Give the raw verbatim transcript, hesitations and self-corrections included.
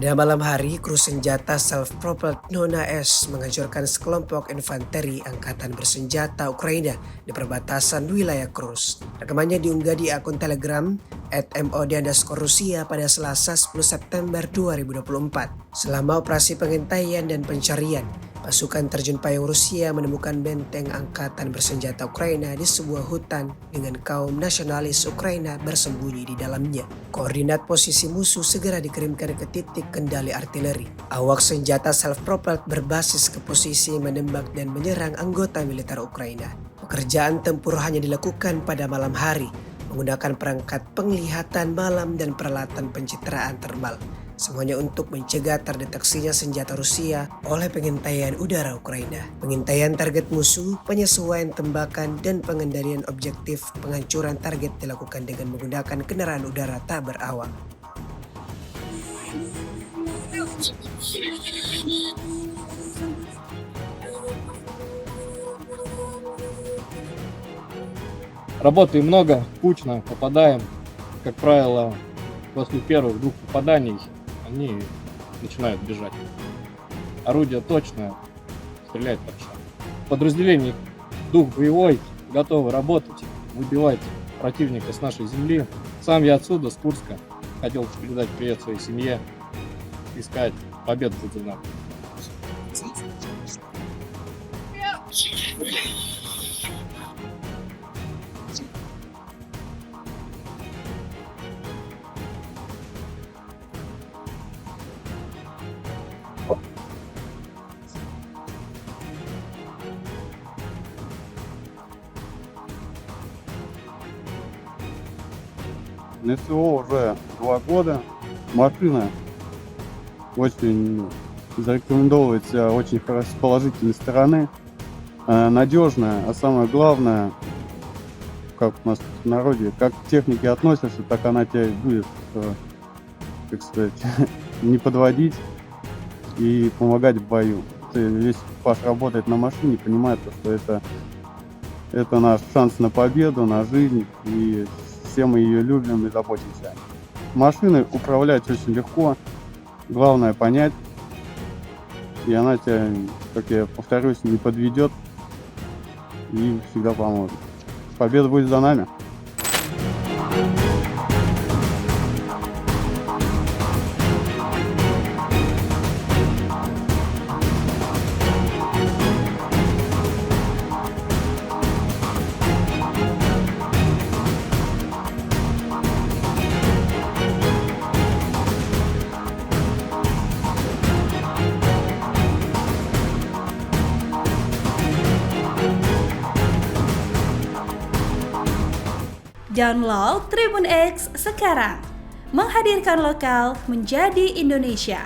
Pada malam hari, kru senjata self-propelled Nona S menghancurkan sekelompok infanteri angkatan bersenjata Ukraina di perbatasan wilayah Kursk. Rekamannya diunggah di akun Telegram at mod underscore Rusia pada Selasa, sepuluh September dua ribu dua puluh empat. Selama operasi pengintaian dan pencarian, pasukan terjun payung Rusia menemukan benteng angkatan bersenjata Ukraina di sebuah hutan dengan kaum nasionalis Ukraina bersembunyi di dalamnya. Koordinat posisi musuh segera dikirimkan ke titik kendali artileri. Awak senjata self-propelled berbasis ke posisi menembak dan menyerang anggota militer Ukraina. Pekerjaan tempur hanya dilakukan pada malam hari, menggunakan perangkat penglihatan malam dan peralatan pencitraan thermal. Semuanya untuk mencegah terdeteksinya senjata Rusia oleh pengintaian udara Ukraina. Pengintaian target musuh, penyesuaian tembakan, dan pengendalian objektif penghancuran target dilakukan dengan menggunakan kendaraan udara tak berawak. Работы много, скучно, попадаем. Как правило, после первых двух попаданий они начинают бежать. Орудие точное, стреляет хорошо. Подразделение дух боевой, готовы работать, выбивать противника с нашей земли. Сам я отсюда, с Курска. Хотел передать привет своей семье и сказать: победа будет за нами. На СВО уже два года. Машина очень зарекомендовывается очень хорошо с положительной стороны. Э, надёжная, а самое главное, как у нас в народе, как к технике относишься, так она тебя и будет, э, как сказать, не подводить и помогать в бою. Ты, весь экипаж работает на машине, понимает то, что это, это наш шанс на победу, на жизнь, и все мы её любим и заботимся о ней. Машиной управлять очень легко, главное понять, и она тебя, как я повторюсь, не подведёт и всегда поможет. Победа будет за нами! Download Tribun X sekarang. Menghadirkan lokal menjadi Indonesia.